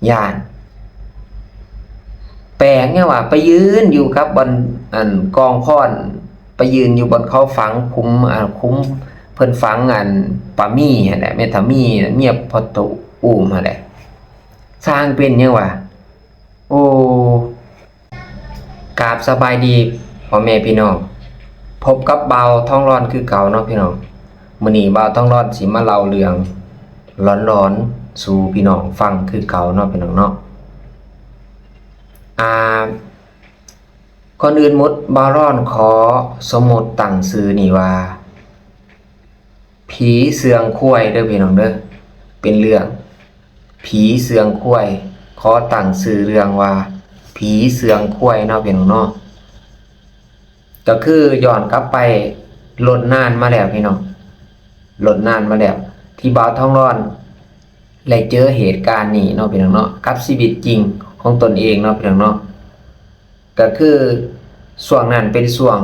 ຢ້ານ. ແປກຫຍັງວ່າ ໄປຢືນຢູ່ກັບບ່ອນ ອັນ ກອງຄ້ອນ ໄປຢືນຢູ່ບ່ອນເຂົາຝັງຂຸມ ອ່າ ຂຸມ ເພິ່ນຝັງ ອັນ ປາມີຫັ້ນແຫຼະ ແມ່ທາມີ ເມຍພໍ່ຕູ້ອູ້ມຫັ້ນແຫຼະ. ຊ່າງເປັນຫຍັງວ່າ. ໂອ້ ກາບສະບາຍດີພໍ່ແມ່ພີ່ນ້ອງ, ພົບກັບບ່າວທອງຫຼອນຄືເກົ່າເນາະພີ່ນ້ອງ. ມື້ນີ້ບ່າວທອງຫຼອນຊິມາເລົ່າເລື່ອງຫຼອນໆສູ່ພີ່ນ້ອງຟັງຄືເກົ່າເນາະພີ່ນ້ອງເນາະ. ອ່າ ກ່ອນອື່ນໝົດ ບ່າວຫຼອນຂໍສົມມຸດຕັ້ງຊື່ນີ້ວ່າ ຜີເຊື່ອງຄວາຍເດີພີ່ນ້ອງເດີ. ເປັນເລື່ອງຜີເຊື່ອງຄວາຍ, ຂໍຕັ້ງຊື່ເລື່ອງວ່າ ຜີເຊື່ອງຄວາຍເນາະພີ່ນ້ອງເນາະ. ກໍຄືຍ້ອນກັບໄປດົນນານມາແລ້ວພີ່ນ້ອງ, ດົນນານມາແລ້ວ ທີ່ບ່າວທອງຫຼອນໄດ້ເຈີເຫດການນີ້ເນາະພີ່ນ້ອງເນາະ, ກັບຊີວິດຈິງຂອງຕົນເອງເນາະພີ່ນ້ອງເນາະ. ກໍຄືຊ່ວງນັ້ນເປັນຊ່ວງ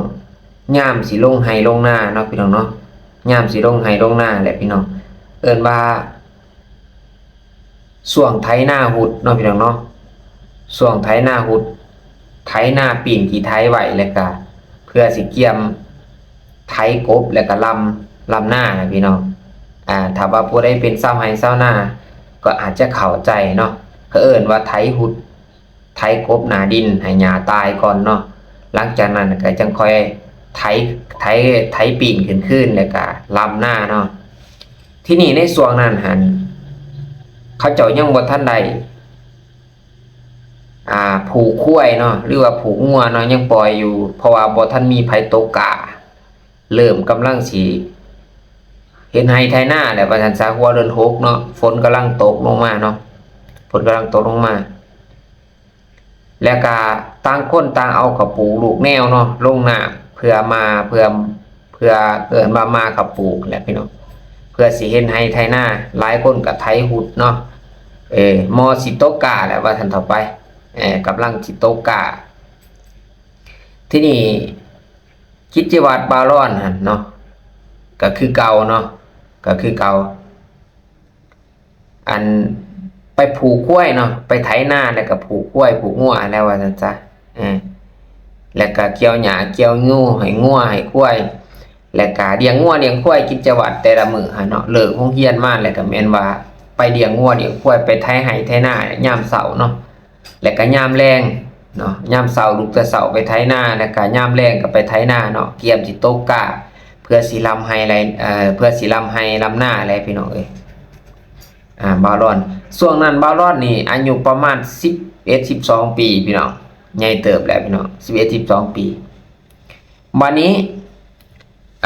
ຍາມຊິລົງໄຮ່ລົງນາເນາະພີ່ນ້ອງເນາະ, ຍາມຊິລົງໄຮ່ລົງນາແຫຼະພີ່ນ້ອງ, ເອີ້ນວ່າຊ່ວງໄຖນາຮຸດເນາະພີ່ນ້ອງເນາະ. ຊ່ວງໄຖນາຮຸດ ໄຖນາປີ້ນຂີ້ໄຖໄວ້ ແລ້ວກະເພື່ອຊິກຽມໄຖກົບ ແລ້ວກະລຳ ລຳນານະພີ່ນ້ອງ. ອ່າ ຖ້າວ່າຜູ້ໃດເປັນຊາວໄຮ່ຊາວນາ ກໍອາດຈະເຂົ້າໃຈເນາະ, ເຂົາເອີ້ນວ່າໄຖຮຸດ ໄຖກົບໜ້າດິນໃຫ້ຫຍ້າຕາຍກ່ອນເນາະ, ຫຼັງຈາກນັ້ນກໍຈັ່ງຄ່ອຍໄຖ ໄຖ ໄຖປີ້ນຂຶ້ນຄືນ ແລ້ວກະລຳນາເນາະ. ທີນີ້ໃນຊ່ວງນັ້ນຫັ້ນ ເຂົາເຈົ້າຍັງບໍ່ທັນໄດ້ ອ່າ ຜູກຄວາຍເນາະ ຫຼືວ່າຜູກງົວເນາະ, ຍັງປ່ອຍຢູ່ ເພາະວ່າບໍ່ທັນມີໃຜຕົກກ້າ, ເລີ່ມກຳລັງຊິເຮັດໄຮ່ໄຖນາແລ້ວວ່າຊັ້ນຊະ. ຫົວເດືອນຫົກເນາະ ຝົນກຳລັງຕົກລົງມາເນາະ, ຝົນກຳລັງຕົກລົງມາ. ແລ້ວກະຕ່າງຄົນຕ່າງເອົາເຂົ້າປູກລູກແນວເນາະ ລົງນ້ຳ ເພື່ອມາ ເພື່ອ ເພື່ອເອີ້ນວ່າມາເຂົ້າປູກແຫຼະພີ່ນ້ອງ, ເພື່ອຊິເຮັດໄຮ່ໄຖນາ. ຫຼາຍຄົນກະໄຖຮຸດເນາະ, ເອີ ມໍຊິຕົກກ້າແລ້ວວ່າຊັ້ນເຖາະໄປ, ເອີ ກຳລັງຊິຕົກກ້າ. ທີນີ້ກິດຈະວັດບ່າວຫຼອນຫັ້ນເນາະ ກະຄືເກົ່າເນາະ, ກະຄືເກົ່າ. ອັນ ໄປຜູກຄວາຍເນາະ ໄປໄຖນາ ແລ້ວກໍຜູກຄວາຍຜູກງົວແລ້ວວ່າຊັ້ນຊະ. ເອີ ແລ້ວກໍກ່ຽວຫຍ້າກ່ຽວງູໃຫ້ງົວໃຫ້ຄວາຍ ແລ້ວກໍລ້ຽງງົວລ້ຽງຄວາຍ. ກິດຈະວັດແຕ່ລະມື້ຫັ້ນເນາະ ເລີກໂຮງຮຽນມາແລ້ວກໍແມ່ນວ່າໄປລ້ຽງງົວລ້ຽງຄວາຍ ໄປໄຖໄຮ່ໄຖນາຍາມເຊົ້າເນາະ. ແລ້ວກະຍາມແລງເນາະ, ຍາມເຊົ້າ ລຸກແຕ່ເຊົ້າໄປໄຖນາ, ແລ້ວກະຍາມແລງກໍໄປໄຖນາເນາະ, ກຽມຊິຕົກກ້າ ເພື່ອຊິລຳໄຮ່ໄລ ເອີ ເພື່ອຊິລຳໄຮ່ລຳນາແຫຼະພີ່ນ້ອງເອີຍ. ອ່າ ບ່າວຫຼອນ ຊ່ວງນັ້ນບ່າວຫຼອນນີ້ອາຍຸປະມານສິບເອັດ ສິບສອງປີພີ່ນ້ອງ, ໃຫຍ່ເຕີບແລ້ວພີ່ນ້ອງ ສິບເອັດ ສິບສອງປີ. ບາດນີ້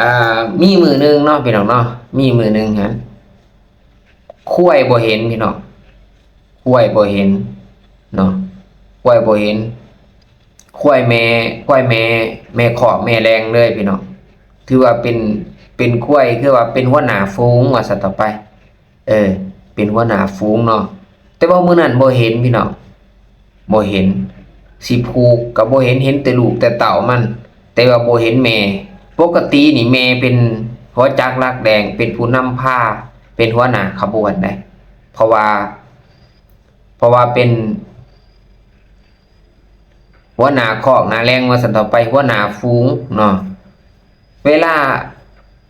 ອ່າ ມີມື້ໜຶ່ງເນາະພີ່ນ້ອງເນາະ, ມີມື້ໜຶ່ງຫັ້ນ ຄວາຍບໍ່ເຫັນພີ່ນ້ອງ, ຄວາຍບໍ່ເຫັນເນາະ, ຄວາຍບໍ່ເຫັນ. ຄວາຍແມ່ ຄວາຍແມ່ ແມ່ຄອກແມ່ແລ່ງເລີຍພີ່ນ້ອງ, ຖືວ່າເປັນ ເປັນຄວາຍ ຄືວ່າເປັນຫົວໜ້າຝູງວ່າຊັ້ນຕໍ່ໄປ. ເອີ ເປັນຫົວໜ້າຝູງເນາະ, ແຕ່ວ່າມື້ນັ້ນບໍ່ເຫັນພີ່ນ້ອງ, ບໍ່ເຫັນ. ຊິຜູກກໍບໍ່ເຫັນ, ເຫັນແຕ່ລູກແຕ່ເຕົ້າມັນ ແຕ່ວ່າບໍ່ເຫັນແມ່. ປົກກະຕິນີ້ແມ່ເປັນຫົວຈັກຫຼັກແດງ ເປັນຜູ້ນຳພາ ເປັນຫົວໜ້າຂະບວນໄດ໋, ເພາະວ່າ ເພາະວ່າເປັນຫົວໜ້າຄອກໜ້າແລ່ງວ່າຊັ້ນເຖາະໄປ, ຫົວໜ້າຝູງເນາະ. ເວລາ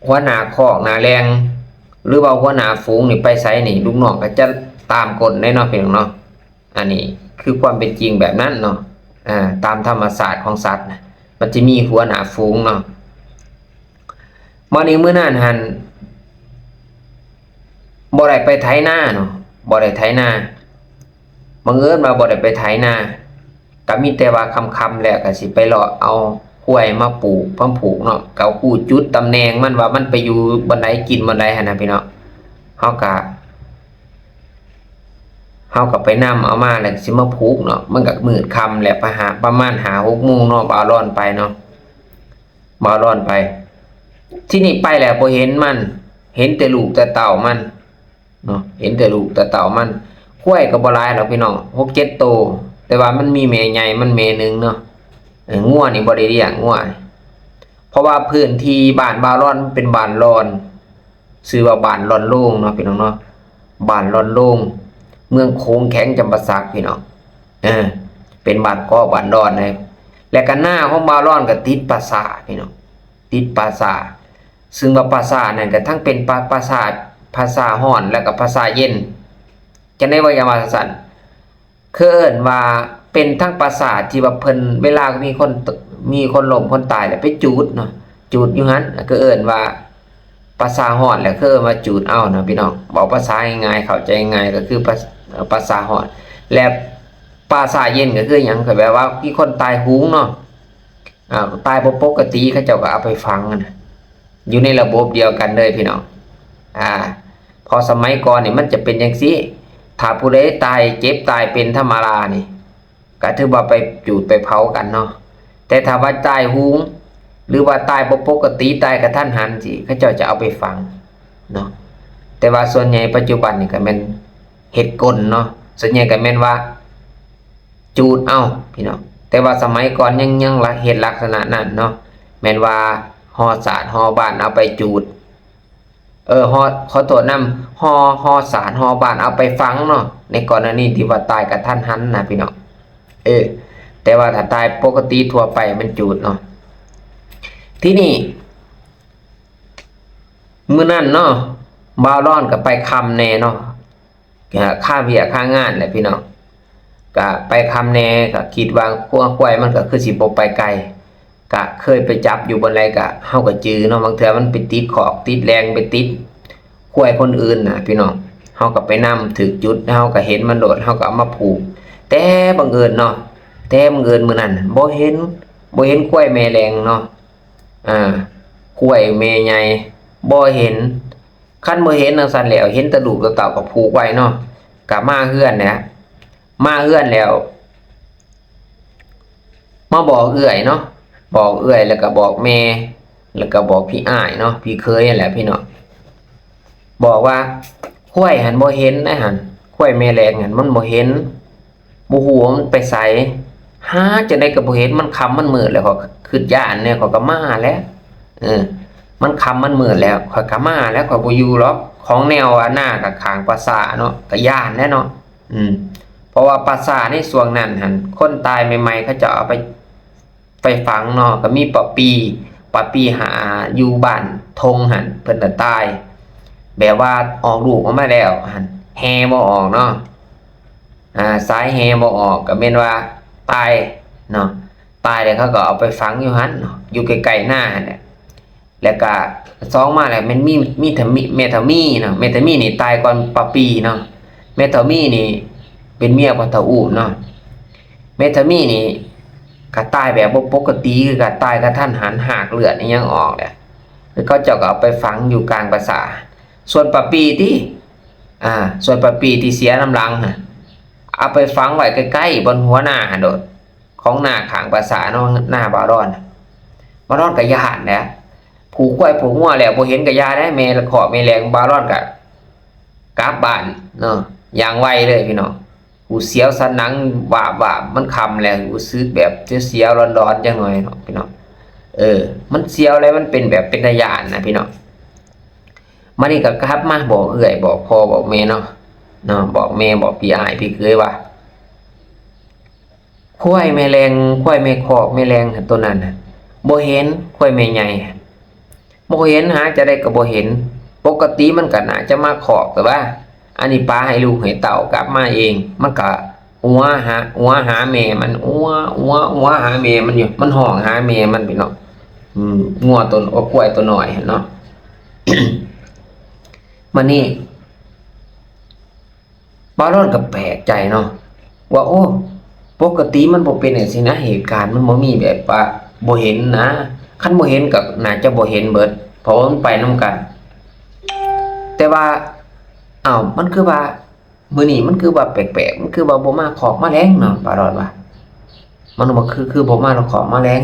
ຫົວໜ້າຄອກໜ້າແລ່ງ ຫຼືວ່າຫົວໜ້າຝູງນີ້ໄປໃສນີ້ ລູກນ້ອງກໍຈະຕາມກົ້ນເດ້ເນາະ ພີ່ນ້ອງເນາະ. ອັນນີ້ຄືຄວາມເປັນຈິງແບບນັ້ນເນາະ, ເອີ ຕາມທຳມະຊາດຂອງສັດນະ ມັນຈະມີຫົວໜ້າຝູງເນາະ. ມານີ້ມື້ນັ້ນຫັ້ນ ບໍ່ໄດ້ໄປໄຖນາເນາະ, ບໍ່ໄດ້ໄຖນາ, ບັງເອີນວ່າບໍ່ໄດ້ໄປໄຖນາ, ກໍມີແຕ່ວ່າຄ່ຳໆແລ້ວກໍຊິໄປເລາະເອົາຄວາຍມາປູກ ມາຜູກເນາະ, ກໍຮູ້ຈຸດຕຳແໜ່ງມັນວ່າມັນໄປຢູ່ບ່ອນໃດ ກິນບ່ອນໃດຫັ້ນນະພີ່ນ້ອງ. ເຮົາກໍ ເຮົາກໍໄປນຳເອົາມາ ແລ້ວກໍຊິມາຜູກເນາະ, ມັນກໍມືດຄ່ຳແລ້ວ ໄປຫາປະມານຫ້າຫົກໂມງເນາະ, ບ່າວຫຼອນໄປເນາະ, ບ່າວຫຼອນໄປ. ທີນີ້ໄປແລ້ວບໍ່ເຫັນມັນ, ເຫັນແຕ່ລູກແຕ່ເຕົ້າມັນເນາະ, ເຫັນແຕ່ລູກແຕ່ເຕົ້າມັນ. ຄວາຍກໍບໍ່ຫຼາຍດອກພີ່ນ້ອງ, ຫົກເຈັດໂຕ, ແຕ່ວ່າມັນມີແມ່ໃຫຍ່ມັນແມ່ໜຶ່ງເນາະ. ເອີ ງົວນີ້ບໍ່ໄດ້ລ້ຽງ ງົວ, ເພາະວ່າພື້ນທີ່ບ້ານບ່າວຫຼອນມັນເປັນບ້ານລອນ ຊື່ວ່າບ້ານລອນໂລງເນາະ ພີ່ນ້ອງເນາະ, ບ້ານລອນໂລງ. ເມືອງໂຂງ ແຂວງຈຳປາສັກ ພີ່ນ້ອງ. ເອີ ເປັນບ້ານເກາະບ້ານດອນເລີຍ. ແລະກະນາຂອງບ່າວລອນກໍຕິດປ່າຊ້າ ພີ່ນ້ອງ, ຕິດປ່າຊ້າ. ເຊິ່ງວ່າປ່າຊ້ານັ້ນກໍທັງເປັນປ່າ ປ່າຊ້າ ປ່າຊ້າຮ້ອນ ແລະກໍປ່າຊ້າເຢັນ. ຈັ່ງໃດວ່າຢ່າວ່າຊັ້ນ, ຄືເອີ້ນວ່າເປັນທັງປ່າຊ້າທີ່ວ່າເພິ່ນ ເວລາມີຄົນ ມີຄົນລົ້ມຄົນຕາຍແລ້ວໄປຈູດເນາະ, ຈູດຢູ່ຫັ້ນ ກໍເອີ້ນວ່າປ່າຊ້າຮ້ອນ ແລ້ວກໍເອີ້ນວ່າຈູດເອົາເນາະ ພີ່ນ້ອງ. ເວົ້າພາສາງ່າຍໆ ເຂົ້າໃຈງ່າຍ ກໍຄືປ່າ ເອີ່ ປ່າຊ້າຮ້ອນ. ແລະປ່າຊ້າເຢັນກໍຄືຫຍັງ? ກໍແບບວ່າມີຄົນຕາຍໂຫງເນາະ, ອ່າ ຕາຍບໍ່ປົກກະຕິ ເຂົາເຈົ້າກໍເອົາໄປຝັງຫັ້ນນະ, ຢູ່ໃນລະບົບດຽວກັນເລີຍ ພີ່ນ້ອງ. ອ່າ ເພາະສະໄໝກ່ອນນີ້ມັນຈະເປັນຈັ່ງຊີ້, ຖ້າຜູ້ໃດຕາຍເຈັບຕາຍເປັນທຳມະດານີ້ ກໍຖືວ່າໄປຈູດໄປເຜົາກັນເນາະ. ແຕ່ຖ້າວ່າຕາຍໂຫງ ຫຼືວ່າຕາຍບໍ່ປົກກະຕິ ຕາຍກະທັນຫັນຊີ້ ເຂົາເຈົ້າຈະເອົາໄປຝັງເນາະ. ແຕ່ວ່າສ່ວນໃຫຍ່ປັດຈຸບັນນີ້ກໍແມ່ນເຮັດກົນເນາະ, ສ່ວນໃຫຍ່ກໍແມ່ນວ່າຈູດເອົາ ພີ່ນ້ອງ. ແຕ່ວ່າສະໄໝກ່ອນຍັງ ຍັງເຮັດລັກສະນະນັ້ນເນາະ, ແມ່ນວ່າຫໍສາດຫໍບ້ານເອົາໄປຈູດ ເອີ ຫໍ ຂໍໂທດນຳ, ຫໍ ຫໍສາດຫໍບ້ານເອົາໄປຝັງເນາະ, ໃນກໍລະນີທີ່ວ່າຕາຍກະທັນຫັນນະ ພີ່ນ້ອງ. ເອີ ແຕ່ວ່າຖ້າຕາຍປົກກະຕິທົ່ວໄປມັນຈູດເນາະ. ທີນີ້ມື້ນັ້ນເນາະ ບ່າວລອນກໍໄປຄ່ຳແດ່ເນາະ, ກໍຄາວຽກຄາງານແຫຼະ ພີ່ນ້ອງ. ກະໄປຄ່ຳແດ່ ກະຄິດວ່າຄວາຍ ຄວາຍມັນກະຄືຊິບໍ່ໄປໄກ, ກະເຄີຍໄປຈັບຢູ່ບ່ອນໃດ ກະເຮົາກະຈື່ເນາະ, ບາງເທື່ອມັນໄປຕິດຄອກຕິດແລງ ໄປຕິດຄວາຍຄົນອື່ນນະ ພີ່ນ້ອງ. ເຮົາກະໄປນຳຖືກຈຸດ ເຮົາກະເຫັນມັນໂລດ ເຮົາກະເອົາມາຜູກ. ແຕ່ບັງເອີນເນາະ ແຕ່ບັງເອີນມື້ນັ້ນບໍ່ເຫັນ ບໍ່ເຫັນຄວາຍແມ່ແລງເນາະ, ອ່າ ຄວາຍແມ່ໃຫຍ່ບໍ່ເຫັນ. ຄັນບໍ່ເຫັນຈັ່ງຊັ້ນແລ້ວ ເຫັນແຕ່ລູກແຕ່ເຕົ້າກໍຜູກໄວ້ເນາະ, ກໍມາເຮືອນແຫຼະ ມາເຮືອນແລ້ວ ມາບອກເອື້ອຍເນາະ, ບອກເອື້ອຍ ແລ້ວກໍບອກແມ່ ແລ້ວກໍບອກພີ່ອ້າຍເນາະ ພີ່ເຂີຍຫັ້ນແຫຼະ ພີ່ນ້ອງ. ບອກວ່າຄວາຍຫັ້ນບໍ່ເຫັນໃດຫັ້ນ, ຄວາຍແມ່ແລງຫັ້ນມັນບໍ່ເຫັນ ບໍ່ຮູ້ວ່າມັນໄປໃສ, ຫາຈັ່ງໃດກໍບໍ່ເຫັນ. ມັນຄ່ຳມັນມືດແລ້ວ ຂ້ອຍຄຶດຢ້ານແດ່ ຂ້ອຍກໍມາແຫຼະ. ເອີ ມັນຄ່ຳມັນມືດແລ້ວ ຂ້ອຍກໍມາແຫຼະ ຂ້ອຍບໍ່ຢູ່ດອກ. ຂອງແນວວ່ານາກໍຂ້າງປ່າຊ້າເນາະ ກໍຢ້ານແຫຼະເນາະ. ອືມ ເພາະວ່າປ່າຊ້າໃນຊ່ວງນັ້ນຫັ້ນ ຄົນຕາຍໃໝ່ໆ ເຂົາເຈົ້າເອົາໄປ ໄປຝັງເນາະ, ກໍມີປ້າປີ ປ້າປີຫາຢູ່ບ້ານທົ່ງຫັ້ນ ເພິ່ນນະຕາຍ ແບບວ່າອອກລູກອອກມາແລ້ວຫັ້ນ ແຮ່ບໍ່ອອກເນາະ, ອ່າ ສາຍແຮ່ບໍ່ອອກ ກໍແມ່ນວ່າຕາຍເນາະ, ຕາຍແລ້ວເຂົາກໍເອົາໄປຝັງຢູ່ຫັ້ນເນາະ ຢູ່ໃກ້ໆນາຫັ້ນແຫຼະ. ແລ້ວກະສອງມາແລ້ວແມ່ນມີ ມີເຖົ້າມີ ແມ່ເຖົ້າມີເນາະ, ແມ່ເຖົ້າມີນີ້ຕາຍກ່ອນປ້າປີເນາະ. ແມ່ເຖົ້າມີນີ້ເປັນເມຍພໍ່ເຖົ້າອູ້ມເນາະ, ແມ່ເຖົ້າມີນີ້ກະຕາຍແບບບໍ່ປົກກະຕິ ຄືກັນ ຕາຍກະທັນຫັນ ຮາກເລືອດອີ່ຫຍັງອອກແຫຼະ, ແລ້ວເຂົາເຈົ້າກໍເອົາໄປຝັງຢູ່ກາງປ່າຊ້າ. ສ່ວນປ້າປີຕິ ອ່າ ສ່ວນປ້າປີທີ່ເສຍນຳຫຼັງຫັ້ນ ເອົາໄປຝັງໄວ້ໃກ້ໆບ່ອນຫົວນາຫັ້ນໂລດ ຂອງນາຂ້າງປ່າຊ້າເນາະ ນາບ່າວລອນ. ບ່າວລອນກໍຢ້ານແຫຼະ ຜູກຄວາຍຜູກງົວແລ້ວ ບໍ່ເຫັນກໍຢ່າແຫຼະ ແມ່ຄອກແມ່ແລງ. ບ່າວລອນກໍກັບບ້ານເນາະ ຢ່າງໄວເລີຍພີ່ນ້ອງ. ຫູສຽວສັນຫຼັງວາບໆ ມັນຄ່ຳແລ້ວ ຮູ້ສຶກແບບສຽວໆ ຫຼອນໆ ຈັກໜ່ອຍເນາະພີ່ນ້ອງ. ເອີ ມັນສຽວແລ້ວ ມັນເປັນແບບເປັນຕາຢ້ານນະພີ່ນ້ອງ. ມານີ້ກໍກັບມາບອກເອື້ອຍ ບອກພໍ່ບອກແມ່ເນາະ ເນາະ ບອກແມ່ ບອກພີ່ອ້າຍພີ່ເຂີຍວ່າ ຄວາຍແມ່ແລງ ຄວາຍແມ່ຄອກແມ່ແລງຫັ້ນ ໂຕນັ້ນນະ ບໍ່ເຫັນ, ຄວາຍແມ່ໃຫຍ່ຫັ້ນບໍ່ເຫັນ, ຫາຈັ່ງໃດກໍບໍ່ເຫັນ. ປົກກະຕິມັນກໍໜ້າຈະມາຄອກ ແຕ່ວ່າອັນນີ້ປະໃຫ້ລູກໃຫ້ເຕົ້າກັບມາເອງ ມັນກໍ ອົວຫາ ອົວຫາແມ່ມັນ ອົວ ອົວ ອົວຫາແມ່ມັນຢູ່ ມັນຮ້ອງຫາແມ່ມັນພີ່ນ້ອງ. ອືມ ງົວຕົວ ໂອ ຄວາຍຕົວນ້ອຍຫັ້ນເນາະ. ບາດນີ້ບ່າວລອນກໍແປກໃຈເນາະ ວ່າ ໂອ້ ປົກກະຕິມັນບໍ່ເປັນຈັ່ງຊີ້ນະ ເຫດການມັນບໍ່ມີແບບວ່າບໍ່ເຫັນນະ, ຄັນບໍ່ເຫັນກໍໜ້າຈະບໍ່ເຫັນເບິດ ເພາະວ່າມັນໄປນຳກັນ. ແຕ່ວ່າ ອ້າວ ມັນຄືວ່າ ມື້ນີ້ມັນຄືວ່າແປກໆ ມັນຄືວ່າບໍ່ມາຄອກມາແລງເນາະ ບ່າວລອນວ່າ ມັນບໍ່ຄື ຄືບໍ່ມາຄອກມາແລງ.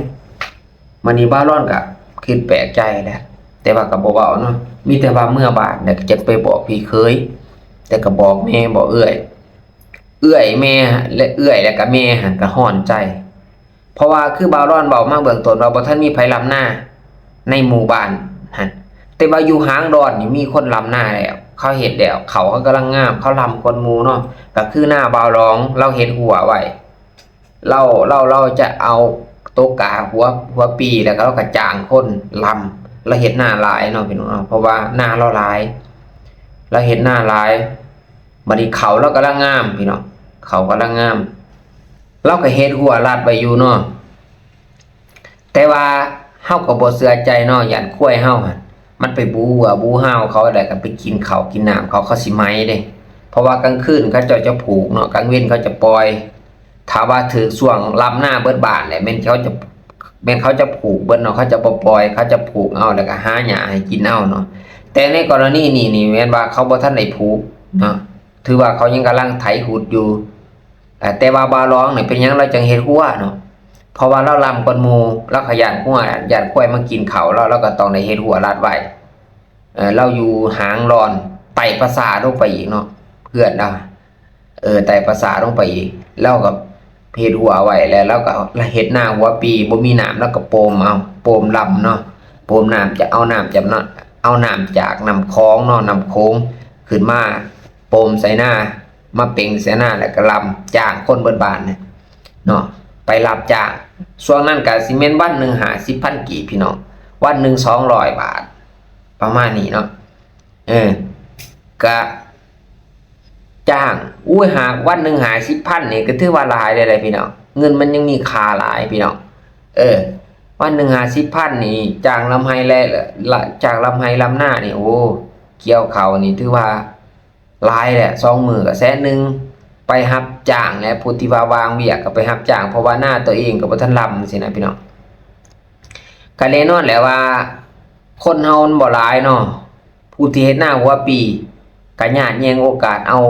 ມານີ້ບ່າວລອນກໍຄິດແປກໃຈແຫຼະ ແຕ່ວ່າກໍບໍ່ເວົ້າເນາະ ມີແຕ່ວ່າເມືອບ້ານແລ້ວກໍຈະໄປບອກພີ່ເຂີຍ ແຕ່ກໍບອກແມ່ ບອກເອື້ອຍ ເອື້ອຍແມ່ ແລະ ເອື້ອຍ ແລະ ກໍແມ່ຫັ້ນກໍຮ້ອນໃຈ. ເພາະວ່າຄືບ່າວລອນເວົ້າມາເບື້ອງຕົ້ນວ່າບໍ່ທັນມີໃຜລຳນາໃນໝູ່ບ້ານຫັ້ນ ແຕ່ວ່າຢູ່ຫາງດອນນີ້ມີຄົນລຳນາແລ້ວ ເຂົາເຮັດແລ້ວ ເຂົາເຂົາກຳລັງງາມ ເຂົາລຳກ່ອນໝູ່ເນາະ ກໍຄືນາບ່າວຫຼອງ ລາວເຮັດຮົ້ວໄວ້ ລາວ ລາວ ລາວຈະເອົາຕົກກາຫົວ ຫົວປີ ແລ້ວກໍລາວກໍຈ້າງຄົນລຳ ລາວເຮັດນາຫຼາຍເນາະພີ່ນ້ອງເນາະ ເພາະວ່ານາລາວຫຼາຍ ລາວເຮັດນາຫຼາຍ ບັດນີ້ເຂົາລາວກຳລັງງາມພີ່ນ້ອງ ເຂົາກຳລັງງາມ ລາວກໍເຮັດຮົ້ວລັດໄວ້ຢູ່ເນາະ ແຕ່ວ່າເຮົາກໍບໍ່ເຊື່ອໃຈເນາະ ຢ້ານຄວາຍເຮົາຫັ້ນ ມັນໄປບູເຫື່ອບູຮາວເຂົາ ແລ້ວກໍໄປກິນເຂົ້າກິນນ້ຳເຂົາ ເຂົາຊິໄໝເດ້ ເພາະວ່າກາງຄືນເຂົາເຈົ້າຈະຜູກເນາະ ກາງເວັນເຂົາຈະປ່ອຍ ຖ້າວ່າຖືກຊ່ວງລຳນາເບິດບ້ານແຫຼະ ແມ່ນເຂົາຈະ ແມ່ນເຂົາຈະຜູກເບິດເນາະ ເຂົາຈະບໍ່ປ່ອຍ ເຂົາຈະຜູກເອົາ ແລ້ວກໍຫາຫຍ້າໃຫ້ກິນເອົາເນາະ ແຕ່ໃນກໍລະນີນີ້ນີ້ ແມ່ນວ່າເຂົາບໍ່ທັນໄດ້ຜູກເນາະ ຖືວ່າເຂົາຍັງກຳລັງໄຖຂຸດຢູ່ ເອີ່ ແຕ່ວ່າບ່າວຫຼອງນີ້ເປັນຫຍັງລາວຈັ່ງເຮັດຮົ້ວເນາະ ເພາະວ່າລາວລຳກ່ອນໝູ່ ລາວກໍຢ້ານງົວ ຢ້ານຄວາຍມາກິນເຂົ້າລາວ ລາວກໍຕ້ອງໄດ້ເຮັດຮົ້ວລັດໄວ້ ເອີ ລາວຢູ່ຫາງລອນ ໄຕ່ປາສາດລົງໄປອີກເນາະ ເຮືອນລາວ ເອີ ໄຕ່ປາສາດລົງໄປອີກ ລາວກໍເຮັດຮົ້ວໄວ້ ແລ້ວລາວກໍເຮັດນາຫົວປີ ບໍ່ມີນ້ຳ ລາວກໍໂປມເອົາ ໂປມລຳເນາະ ໂປມນ້ຳ ຈະເອົານ້ຳຈາກ ເອົານ້ຳຈາກນ້ຳຂອງເນາະ ນ້ຳໂຂງ ຂຶ້ນມາໂປມໃສ່ນາ ມາເປັງໃສ່ນາ ແລ້ວກໍລຳ ຈ້າງຄົນເບິດບ້ານເນາະ ໄປຮັບຈ້າງ ຊ່ວງນັ້ນກໍຊິແມ່ນວັນໜຶ່ງຫ້າສິບພັນກີບ ພີ່ນ້ອງ ວັນໜຶ່ງສອງຮ້ອຍບາດ ປະມານນີ້ເນາະ ເອີ ກະຈ້າງ ໂອ້ຍ ຫາ ວັນໜຶ່ງຫ້າສິບພັນນີ້ກໍຖືວ່າຫຼາຍແລ້ວເດ້ ພີ່ນ້ອງ ເງິນມັນຍັງມີຄ່າຫຼາຍ ພີ່ນ້ອງ ເອີ ວັນໜຶ່ງຫ້າສິບພັນນີ້ ຈ້າງລຳໄຮ່ແລ້ວ ລະ ຈ້າງລຳໄຮ່ລຳນານີ້ ໂອ້ ກ່ຽວເຂົ້ານີ້ຖືວ່າ ຫຼາຍແຫຼະ ສອງມື້ກໍແສນໜຶ່ງ ໄປຮັບຈ້າງແຫຼະ ຜູ້ທີ່ວ່າວ່າງວຽກກໍໄປຮັບຈ້າງ ເພາະວ່ານາຕົວເອງກໍບໍ່ທັນລຳຊີ້ນະ ພີ່ນ້ອງ ກໍແນ່ນອນແຫຼະວ່າ ຄົນເຮົາມັນບໍ່ຫຼາຍເນາະ ຜູ້ທີ່ເຮັດນາຫົວປີ ກໍຍາດແຍ່ງໂອກາດເອົາ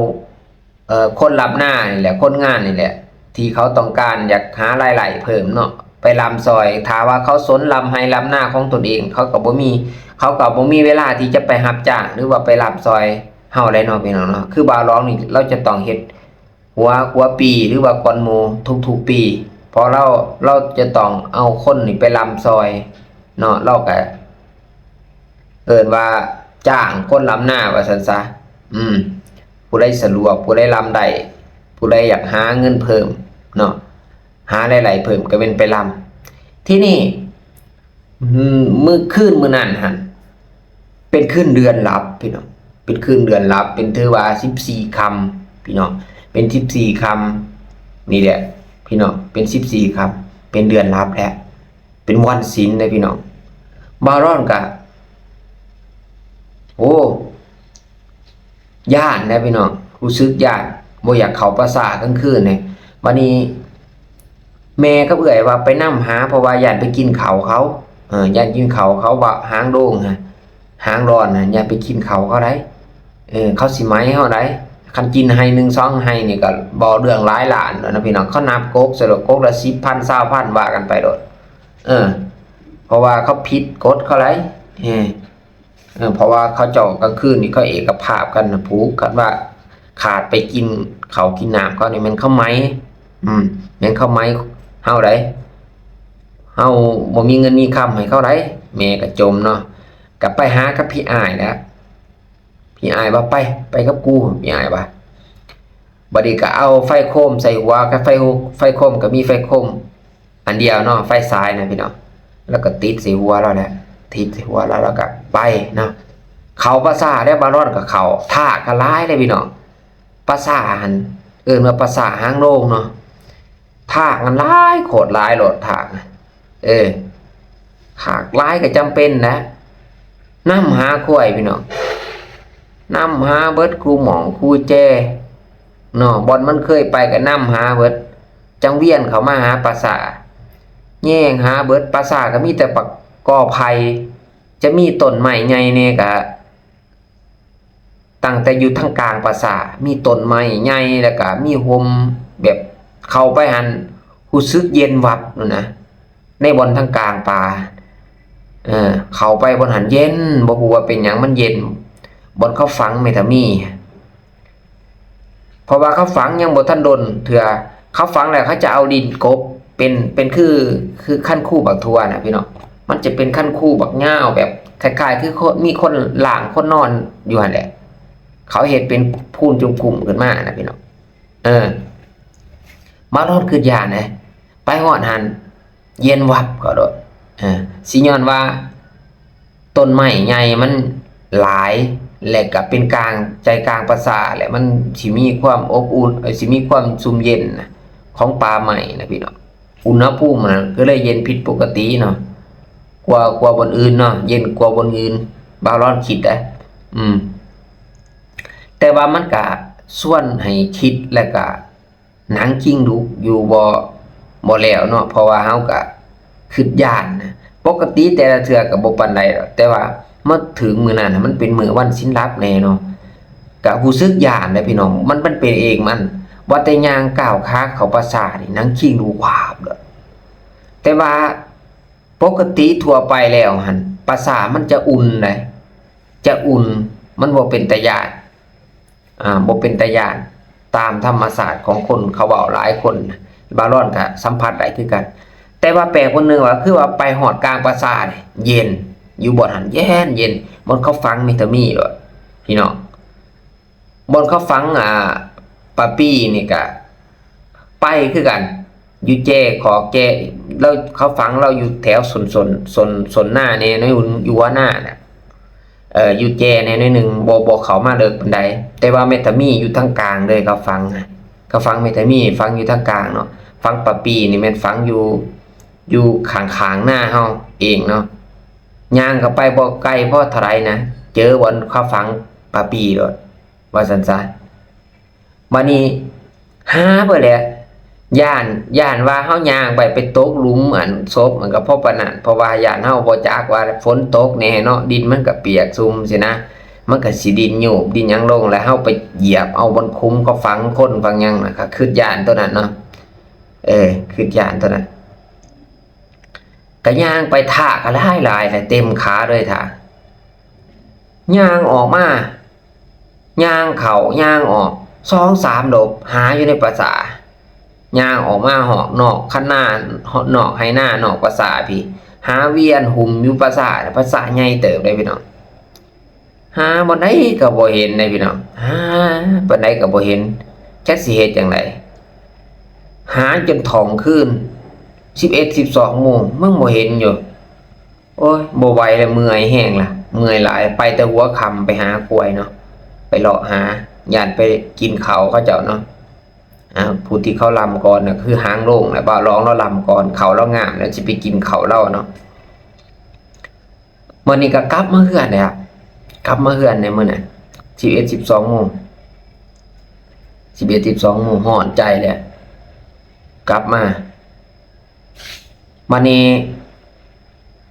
ເອີ ຄົນລຳນານີ້ແຫຼະ ຄົນງານນີ້ແຫຼະ ທີ່ເຂົາຕ້ອງການຢາກຫາລາຍໄດ້ເພີ່ມເນາະ ໄປລຳຊ່ອຍ ຖ້າວ່າເຂົາສົນລຳໄຮ່ລຳນາຂອງຕົນເອງ ເຂົາກໍບໍ່ມີ ເຂົາກໍບໍ່ມີເວລາທີ່ຈະໄປຮັບຈ້າງ ຫຼືວ່າໄປລຳຊ່ອຍເຮົາໄດ້ເນາະ ພີ່ນ້ອງເນາະ ຄືບ່າວຫຼອງນີ້ ລາວຈະຕ້ອງເຮັດຫົວ ຫົວປີ ຫຼືວ່າກ່ອນໝູ່ທຸກໆປີ ເພາະລາວ ລາວຈະຕ້ອງເອົາຄົນນີ້ໄປລຳຊ່ອຍເນາະ ລາວກໍ ເອີ້ນວ່າຈ້າງຄົນລຳນາວ່າຊັ້ນຊະ ອືມ ຜູ້ໃດສະດວກ ຜູ້ໃດລຳໄດ້ ຜູ້ໃດຢາກຫາເງິນເພີ່ມເນາະ ຫາລາຍໄດ້ເພີ່ມກໍແມ່ນໄປລຳ ທີນີ້ ອືມ ມື້ຄືນມື້ນັ້ນຫັ້ນ ເປັນຄືນເດືອນລັບ ພີ່ນ້ອງ ເປັນຄືນເດືອນລັບ ເປັນຖືວ່າສິບສີ່ຄ່ຳ ພີ່ນ້ອງ ເປັນສິບສີ່ຄ່ຳ ນີ້ແຫຼະ ພີ່ນ້ອງ ເປັນສິບສີ່ຄ່ຳ ເປັນເດືອນລັບແລ້ວ ເປັນວັນສິນເດ້ພີ່ນ້ອງ ບ່າວລອນກະ ໂອ້ ຢ້ານເດ້ພີ່ນ້ອງ ຮູ້ສຶກຢ້ານ ບໍ່ຢາກເຂົ້າປ່າຊ້າກາງຄືນເດ້ ບາດນີ້ແມ່ກັບເອື້ອຍວ່າໄປນຳຫາ ເພາະວ່າຢ້ານໄປກິນເຂົ້າເຂົາ ເອີ ຢ້ານກິນເຂົ້າເຂົາວ່າຫາງໂດງຫັ້ນ ຫາງລອນຫັ້ນ ຢ່າໄປກິນເຂົ້າເຂົາໄດ໋ ເອີ ເຂົາຊິໄໝເຮົາໄດ໋ ຄັນກິນໄຮ່ໜຶ່ງສອງໄຮ່ນີ້ກໍບໍ່ເລື່ອງຫຼາຍລ້ານແລ້ວນະພີ່ນ້ອງ ເຂົານັບກົກໃສ່ໂລດ ກົກລະສິບພັນ ຊາວພັນ ວ່າກັນໄປໂລດ ເອີ ເພາະວ່າເຂົາຜິດກົດເຂົາໄດ໋ ເອີ ເອີ ເພາະວ່າເຂົາເຈົ້າກາງຄືນນີ້ເຂົາເອກະພາບກັນນະ ຜູ້ ຄັນວ່າຂາດໄປກິນເຂົ້າກິນນ້ຳເຂົານີ້ແມ່ນເຂົາໄໝ ອືມ ແມ່ນເຂົາໄໝເຮົາໄດ໋ ເຮົາບໍ່ມີເງິນມີຄຳໃຫ້ເຂົາໄດ໋ ແມ່ກໍຈົ່ມເນາະ ກໍໄປຫາກັບພີ່ອ້າຍແຫຼະ ພີ່ອ້າຍວ່າ ໄປ ໄປກັບກູ ພີ່ອ້າຍວ່າ ບັດນີ້ກໍເອົາໄຟໂຄມໃສ່ຫົວ ກໍໄຟ ໄຟໂຄມກໍມີໄຟໂຄມອັນດຽວເນາະ ໄຟສາຍນະພີ່ນ້ອງ ແລ້ວກໍຕິດໃສ່ຫົວລາວແຫຼະ ຕິດໃສ່ຫົວລາວ ແລ້ວກໍໄປເນາະ ເຂົ້າປ່າຊ້າແລ້ວ ບ່າວລອນກໍເຂົ້າ ທາກກໍຫຼາຍເດ້ພີ່ນ້ອງ ປ່າຊ້າຫັ້ນ ເອີ້ນວ່າປ່າຊ້າຫາງໂດງເນາະ ທາກມັນຫຼາຍ ໂຄດຫຼາຍໂລດທາກ ເອີ ທາກຫຼາຍກໍຈຳເປັນນະ ນຳຫາຄວາຍພີ່ນ້ອງ ນຳຫາເບິດຄູ່ໝ່ອງຄູ່ແຈເນາະ ບ່ອນມັນເຄີຍໄປກໍນຳຫາເບິດ ຈັ່ງວຽນເຂົ້າມາຫາປ່າຊ້າ ແຍງຫາເບິດ ປ່າຊ້າກໍມີແຕ່ປ່າ ກໍໄຜ່ ຈະມີຕົ້ນໄມ້ໃຫຍ່ແດ່ກໍ ຕັ້ງແຕ່ຢູ່ທາງກາງປ່າຊ້າ ມີຕົ້ນໄມ້ໃຫຍ່ ແລ້ວກະມີຮົ່ມ ແບບເຂົ້າໄປຫັ້ນຮູ້ສຶກເຢັນວັບໂລດນະ ໃນບ່ອນທາງກາງປ່າ ເອີ ເຂົ້າໄປບ່ອນຫັ້ນເຢັນ ບໍ່ຮູ້ວ່າເປັນຫຍັງມັນເຢັນ ບ່ອນເຂົາຝັງແມ່ທະມີ ເພາະວ່າເຂົາຝັງຍັງບໍ່ທັນດົນເທື່ອ ເຂົາຝັງແລ້ວເຂົາຈະເອົາດິນກົບ ເປັນ ເປັນຄື ຄືຄັນຄູບັກຖົ່ວນະພີ່ນ້ອງ ມັນຈະເປັນຄັນຄູບັກຍາວ ແບບຄ້າຍໆຄືຄົນ ມີຄົນລ້າງຄົນນອນຢູ່ຫັ້ນແຫຼະ ເຂົາເຮັດເປັນພູນຈຸ້ມກຸ້ມຂຶ້ນມານະພີ່ນ້ອງ. ເອີ ມາຮອດຄຶດຢ້ານເດ້ ໄປຮອດຫັ້ນເຢັນວັບເຂົາໂລດ. ເອີ ຊິຍ້ອນວ່າ ຕົ້ນໄມ້ໃຫຍ່ມັນຫຼາຍ ແລະກະເປັນກາງ ໃຈກາງປ່າຊ້າ ແລະມັນຊິມີຄວາມອົບອຸ່ນ ເອີ ຊິມີຄວາມຊຸ່ມເຢັນນະ ຂອງປ່າໄມ້ນະພີ່ນ້ອງ. ອຸນຫະພູມມັນກໍເລີຍເຢັນຜິດປົກກະຕິເນາະ ກວ່າ ກວ່າບ່ອນອື່ນເນາະ ເຢັນກວ່າບ່ອນອື່ນ ບ່າວລອນຄິດໄດ໋. ອືມ ແຕ່ວ່າມັນກະຊວນໃຫ້ຄິດ ແລະກະ ໜັງຄີງລຸກຢູ່ບໍ່ ບໍ່ແລ້ວເນາະ ເພາະວ່າເຮົາກະຄຶດຢ້ານນະ. ປົກກະຕິແຕ່ລະເທື່ອກະບໍ່ປານໃດດອກ ແຕ່ວ່າມາເຖິງມື້ນັ້ນນະ ມັນເປັນມື້ວັນສິນລັບແດ່ເນາະ ກະຮູ້ສຶກຢ້ານເດ້ພີ່ນ້ອງ. ມັນ ມັນເປັນເອງມັນ ວ່າແຕ່ຍ່າງກ້າວຂາເຂົ້າປ່າຊ້ານີ້ ໜັງຄີງລຸກວາບເລີຍ. ແຕ່ວ່າປົກກະຕິທົ່ວໄປແລ້ວຫັ້ນ ປ່າຊ້າມັນຈະອຸ່ນໃດ໋ ຈະອຸ່ນ ມັນບໍ່ເປັນຕາຢ້ານ. ອ່າ ບໍ່ເປັນຕາຢ້ານ ຕາມທຳມະຊາດຂອງຄົນ ເຂົາເວົ້າຫຼາຍຄົນ ບ່າວລອນກະສຳຜັດໄດ້ຄືກັນ. ແຕ່ວ່າແປກບ່ອນໜຶ່ງວ່າ ຄືວ່າໄປຮອດກາງປ່າຊ້ານີ້ ເຢັນ ຢູ່ບ່ອນຫັ້ນເຢັນໆ ບ່ອນເຂົາຝັງແມ່ຕາມີໂລດພີ່ນ້ອງ. ບ່ອນເຂົາຝັງ ອ່າ ປ້າປີນີ້ກະ ໄປຄືກັນ ຢູ່ແຈ ຂໍແຈ ລາວ ເຂົາຝັງລາວຢູ່ແຖວສົນ ສົນ ສົນ ສົນນາແດ່ ໃນຢູ່ ຢູ່ຫົວນານະ ເອີ ຢູ່ແຈແດ່ໜ້ອຍໜຶ່ງ ບໍ່ ບໍ່ເຂົ້າມາເລິກປານໃດ. ແຕ່ວ່າແມ່ຕາມີຢູ່ທາງກາງເລີຍ ເຂົາຝັງ ເຂົາຝັງແມ່ຕາມີ ຝັງຢູ່ທາງກາງເນາະ. ຝັງປ້າປີນີ້ແມ່ນຝັງຢູ່ ຢູ່ຂ້າງໆນາເຮົາເອງເນາະ. ຍ່າງເຂົ້າໄປບໍ່ໄກພໍເທົ່າໃດນະ ເຈີບ່ອນເຂົາຝັງປ້າປີໂລດ ວ່າຊັ້ນຊະ. ບາດນີ້ຫາເບິດແຫຼະ ຢ້ານ ຢ້ານວ່າເຮົາຍ່າງໄປ ໄປຕົກຫຼຸມອັນສົບ ມັນກໍພໍປານນັ້ນ ເພາະວ່າຢ້ານເຮົາບໍ່ຈັກວ່າຝົນຕົກແດ່ເນາະ ດິນມັນກໍປຽກຊຸ່ມຊີ້ນະ ມັນກໍຊິດິນໂຍບດິນຫຍັງລົງ ແລ້ວເຮົາໄປຢຽບເອົາບ່ອນຂຸມເຂົາຝັງຄົນຝັງຫຍັງນະ ກໍຄຶດຢ້ານໂຕນັ້ນເນາະ. ເອີ ຄຶດຢ້ານໂຕນັ້ນ ກໍຍ່າງໄປ ທາກກໍຫຼາຍໆ ແຫຼະ ເຕັມຂາເລີຍ ທາກ ຍ່າງອອກມາ ຍ່າງເຂົ້າຍ່າງອອກ ສອງສາມລົບ ຫາຢູ່ໃນປ່າຊ້າ ຍ່າງອອກມາຮອບນອກຄັນນາ ນອກໄຮ່ນາ ນອກປ່າຊ້າພີ້ ຫາວຽນຫຸ້ມຢູ່ປ່າຊ້າ ປ່າຊ້າໃຫຍ່ເຕີບເດ້ພີ່ນ້ອງ. ຫາບ່ອນໃດກໍບໍ່ເຫັນເດ້ພີ່ນ້ອງ ຫາປານໃດກໍບໍ່ເຫັນ ຈັກຊິເຮັດຈັ່ງໃດ ຫາຈົນທ່ອງຄືນ ສິບເອັດ ສິບສອງໂມງ ຍັງບໍ່ເຫັນຢູ່. ໂອ້ຍ ບໍ່ໄຫວແລ້ວ ເມື່ອຍແຮງລະ ເມື່ອຍຫຼາຍ ໄປແຕ່ຫົວຄ່ຳ ໄປຫາກວຍເນາະ ໄປເລາະຫາ ຢ້ານໄປກິນເຂົ້າເຂົາເຈົ້າເນາະ. ອ່າ ຜູ້ທີ່ເຂົາລຳກ່ອນນະ ຄືຫາງໂລງແຫຼະ ບ່າວລອງລາວລຳກ່ອນ ເຂົ້າລາວງາມແລ້ວ ຊິໄປກິນເຂົ້າລາວເນາະ. ມື້ນີ້ກໍກັບມາເຮືອນແລ້ວ ກັບມາເຮືອນໃນມື້ນັ້ນ ສິບເອັດ ສິບສອງໂມງ ສິບເອັດ ສິບສອງໂມງ ຮ້ອນໃຈແລ້ວ ກັບມາ. ບາດນີ້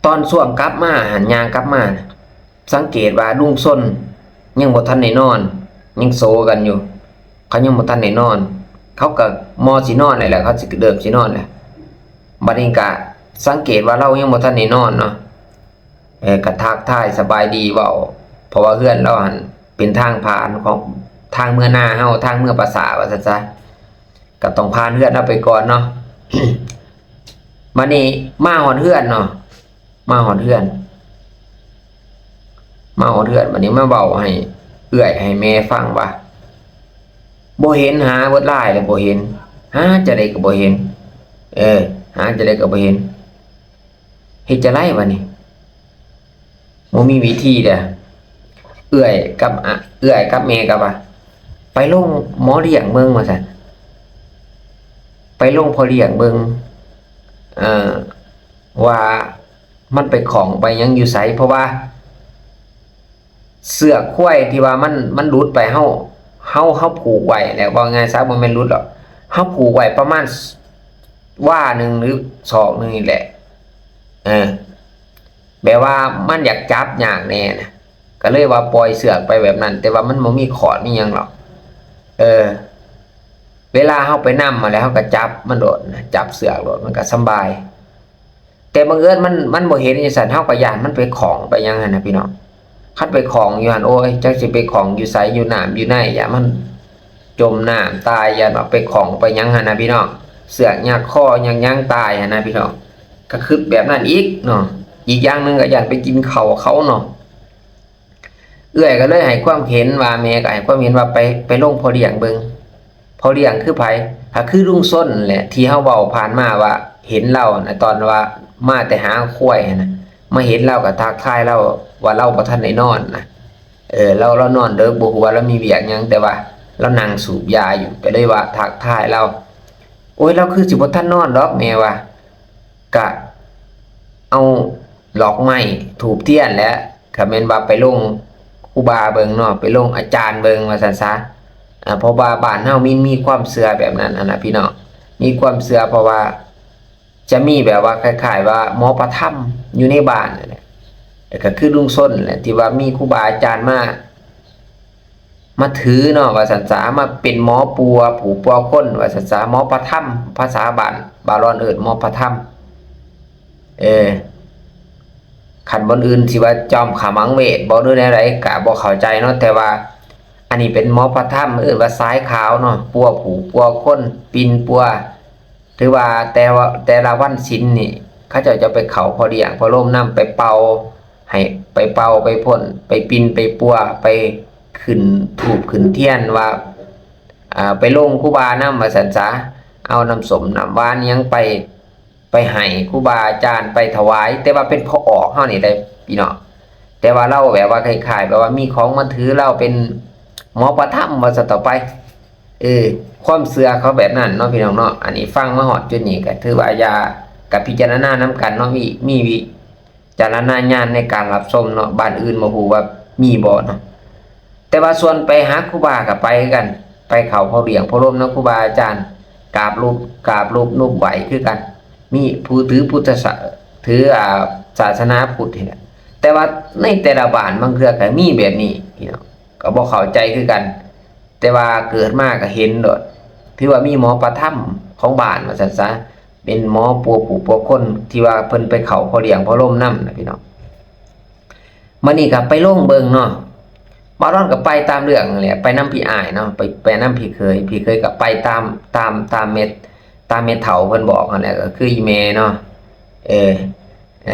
ຕອນຊ່ວງກັບມາຫັ້ນ ຍ່າງກັບມາ ສັງເກດວ່າລຸງຊົນຍັງບໍ່ທັນໄດ້ນອນ ຍັງໂສກັນຢູ່ ເຂົາຍັງບໍ່ທັນໄດ້ນອນ ເຂົາກໍມໍຊິນອນແລ້ວແຫຼະ ເຂົາຊິເລີ່ມຊິນອນແລ້ວ. ບາດນີ້ກະສັງເກດວ່າລາວຍັງບໍ່ທັນໄດ້ນອນເນາະ ເອີ ກະທັກທາຍສະບາຍດີເວົ້າ ເພາະວ່າເຮືອນລາວຫັ້ນເປັນທາງຜ່ານຂອງທາງເມືອນາເຮົາ ທາງເມືອປາສາດວ່າຊັ້ນຊະ ກະຕ້ອງຜ່ານເຮືອນລາວໄປກ່ອນເນາະ. ບາດນີ້ມາຮອດເຮືອນເນາະ ມາຮອດເຮືອນ ມາຮອດເຮືອນ ບາດນີ້ມາເວົ້າໃຫ້ເອື້ອຍໃຫ້ແມ່ຟັງວ່າ ບໍ່ເຫັນ ຫາເບິດຫຼາຍແລ້ວບໍ່ເຫັນ ຫາຈັ່ງໃດກໍບໍ່ເຫັນ ເອີ ຫາຈັ່ງໃດກໍບໍ່ເຫັນ ເຮັດຈັ່ງໃດບາດນີ້ ບໍ່ມີວິທີເດ້. ເອື້ອຍກັບ ອະ ເອື້ອຍກັບແມ່ກໍວ່າ ໄປລົງໝໍລ້ຽງເບິ່ງວ່າຊັ້ນ ໄປລົງພໍ່ລ້ຽງເບິ່ງ ເອີ ວ່າ ມັນໄປຂ້ອງໄປຫຍັງຢູ່ໃສ ເພາະວ່າເຊືອກຄວາຍທີ່ວ່າມັນ ມັນຫຼຸດໄປ ເຮົາ ເຮົາ ເຮົາຜູກໄວ້ແຫຼະ ເວົ້າງ່າຍຊະ ບໍ່ແມ່ນຫຼຸດດອກ ເຮົາຜູກໄວ້ປະມານວາໜຶ່ງ ຫຼື ສອກໜຶ່ງນີ້ແຫຼະ ເອີ ແບບວ່າມັນຢາກຈັບຍາກແດ່ນະ ກໍເລີຍວ່າປ່ອຍເຊືອກໄປແບບນັ້ນ ແຕ່ວ່າມັນບໍ່ມີຂອດມີຫຍັງດອກ ເອີ ເວລາເຮົາໄປນຳຫັ້ນແຫຼະ ເຮົາກໍຈັບມັນໂລດນະ ຈັບເຊືອກໂລດ ມັນກໍສຳບາຍ. ແຕ່ບັງເອີນມັນ ມັນບໍ່ເຫັນຈັ່ງຊັ້ນ ເຮົາກໍຢ້ານມັນໄປຂ້ອງໄປຫຍັງຫັ້ນນະພີ່ນ້ອງ ຄັນໄປຂ້ອງຢູ່ຫັ້ນ ໂອ້ຍ ຈັກຊິໄປຂ້ອງຢູ່ໃສ ຢູ່ນ້ຳຢູ່ໃນ ຢ້ານມັນຈົມນ້ຳຕາຍ ຢ້ານວ່າໄປຂ້ອງໄປຫຍັງຫັ້ນນະພີ່ນ້ອງ ເຊືອກຍັກຄໍຍັກຫຍັງຕາຍຫັ້ນນະພີ່ນ້ອງ ກໍຄິດແບບນັ້ນອີກເນາະ. ອີກຢ່າງໜຶ່ງກໍຢ້ານໄປກິນເຂົ້າເຂົາເນາະ. ເອື້ອຍກໍເລີຍໃຫ້ຄວາມເຫັນວ່າ ແມ່ກໍໃຫ້ຄວາມເຫັນວ່າ ໄປ ໄປລົງພໍ່ລ້ຽງເບິ່ງ. ພໍ່ລ້ຽງຄືໃຜ? ກໍຄືລຸງຊົນແຫຼະ ທີ່ເຮົາເວົ້າຜ່ານມາວ່າເຫັນລາວນະ ຕອນວ່າມາແຕ່ຫາຄວາຍຫັ້ນນະ ມາເຫັນລາວກໍທັກທາຍລາວວ່າລາວບໍ່ທັນໄດ້ນອນນະ. ເອີ ລາວ ລາວນອນເດິກ ບໍ່ຮູ້ວ່າລາວມີວຽກຫຍັງ ແຕ່ວ່າລາວນັ່ງສູບຢາຢູ່ ກໍເລີຍວ່າທັກທາຍລາວ. ໂອ້ຍ ລາວຄືຊິບໍ່ທັນນອນດອກ ແມ່ວ່າ. ກະເອົາດອກໄມ້ທູບທຽນແຫຼະ ກະແມ່ນວ່າໄປລົງຄູບາເບິ່ງເນາະ ໄປລົງອາຈານເບິ່ງວ່າຊັ້ນຊະ. ອາ ເພາະວ່າບ້ານເຮົາມີ ມີຄວາມເຊື່ອແບບນັ້ນຫັ້ນນະພີ່ນ້ອງ ມີຄວາມເຊື່ອ ເພາະວ່າຈະມີແບບວ່າຄ້າຍໆວ່າໝໍພະທຳຢູ່ໃນບ້ານນັ້ນແຫຼະ ກໍຄືລຸງຊົນແຫຼະ ທີ່ວ່າມີຄູບາອາຈານມາ ມາຖືເນາະ ວ່າຊັ້ນສາ ມາເປັນໝໍປົວຜູ້ປົວຄົນ ວ່າຊັ້ນສາ ໝໍພະທຳ ພາສາບ້ານ ບ່າວລອນເອີ້ນໝໍພະທຳ. ເອີ ຄັນບ່ອນອື່ນຊິວ່າຈອມຂະມັງເວດບໍ ຫຼືແນວໃດກະບໍ່ເຂົ້າໃຈເນາະ ແຕ່ວ່າອັນນີ້ເປັນໝໍພະທຳ ເອີ້ນວ່າສາຍຂາວເນາະ ປົວຜູ້ປົວຄົນ ປິ່ນປົວ ຖືວ່າແຕ່ວ່າແຕ່ລະວັນສິນນີ້ ເຂົາເຈົ້າຈະໄປເຂົ້າພໍ່ລ້ຽງພໍ່ລົມນຳ ໄປເປົ່າ ໃຫ້ໄປເປົ່າໄປພົ່ນ ໄປປິ່ນໄປປົວ ໄປຂຶ້ນທູບຂຶ້ນທຽນວ່າ ອ່າ ໄປລົງຄູບານຳວ່າຊັ້ນສາ ເອົານ້ຳສົ້ມນ້ຳຫວານຫຍັງໄປ ໄປໃຫ້ຄູບາອາຈານ ໄປຖວາຍ ແຕ່ວ່າເປັນພໍ່ອອກເຮົານີ້ໄດ໋ພີ່ນ້ອງ. ແຕ່ວ່າລາວແບບວ່າຄ້າຍໆແບບວ່າມີຂອງມາຖື ລາວເປັນໝໍພະທຳວ່າຊັ້ນຕໍ່ໄປ. ເອີ ຄວາມເຊື່ອເຂົາແບບນັ້ນເນາະພີ່ນ້ອງເນາະ. ອັນນີ້ຟັງມາຮອດຈຸດນີ້ກໍຖືວ່າຢ່າ ກໍພິຈາລະນານຳກັນເນາະ ມີ ມີວິຈາລະນະຍານໃນການຮັບຊົມເນາະ. ບ້ານອື່ນບໍ່ຮູ້ວ່າມີບໍ່ເນາະ ແຕ່ວ່າສ່ວນໄປຫາຄູບາກໍໄປຄືກັນ ໄປເຂົ້າພໍ່ລ້ຽງພໍ່ລົມນຳຄູບາອາຈານ ກາບລົບ ກາບລົບນົບໄຫວ້ຄືກັນ. ມີຜູ້ຖືພຸດທະສາ ຖື ອ່າ ສາສະໜາພຸດນີ້ແຫຼະ ແຕ່ວ່າໃນແຕ່ລະບ້ານບາງເທື່ອກໍມີແບບນີ້ພີ່ນ້ອງ ກໍບໍ່ເຂົ້າໃຈຄືກັນ. ແຕ່ວ່າເກີດມາກໍເຫັນໂລດ ຖືວ່າມີໝໍພະທຳຂອງບ້ານວ່າຊັ້ນສາ ເປັນໝໍປົວຜູ້ປົວຄົນ ທີ່ວ່າເພິ່ນໄປເຂົ້າພໍ່ລ້ຽງພໍ່ລົມນຳນະພີ່ນ້ອງ. ມານີ້ກໍໄປລົງເບິ່ງເນາະ ບ່າວລອນກໍໄປຕາມເລື່ອງນັ້ນແຫຼະ ໄປນຳພີ່ອ້າຍເນາະ ໄປ ໄປນຳພີ່ເຂີຍ ພີ່ເຂີຍກໍໄປຕາມ ຕາມ ຕາມແມ່ ຕາມແມ່ເຖົ້າເພິ່ນບອກຫັ້ນແຫຼະ ກໍຄືອີ່ແມ່ເນາະ ເອີ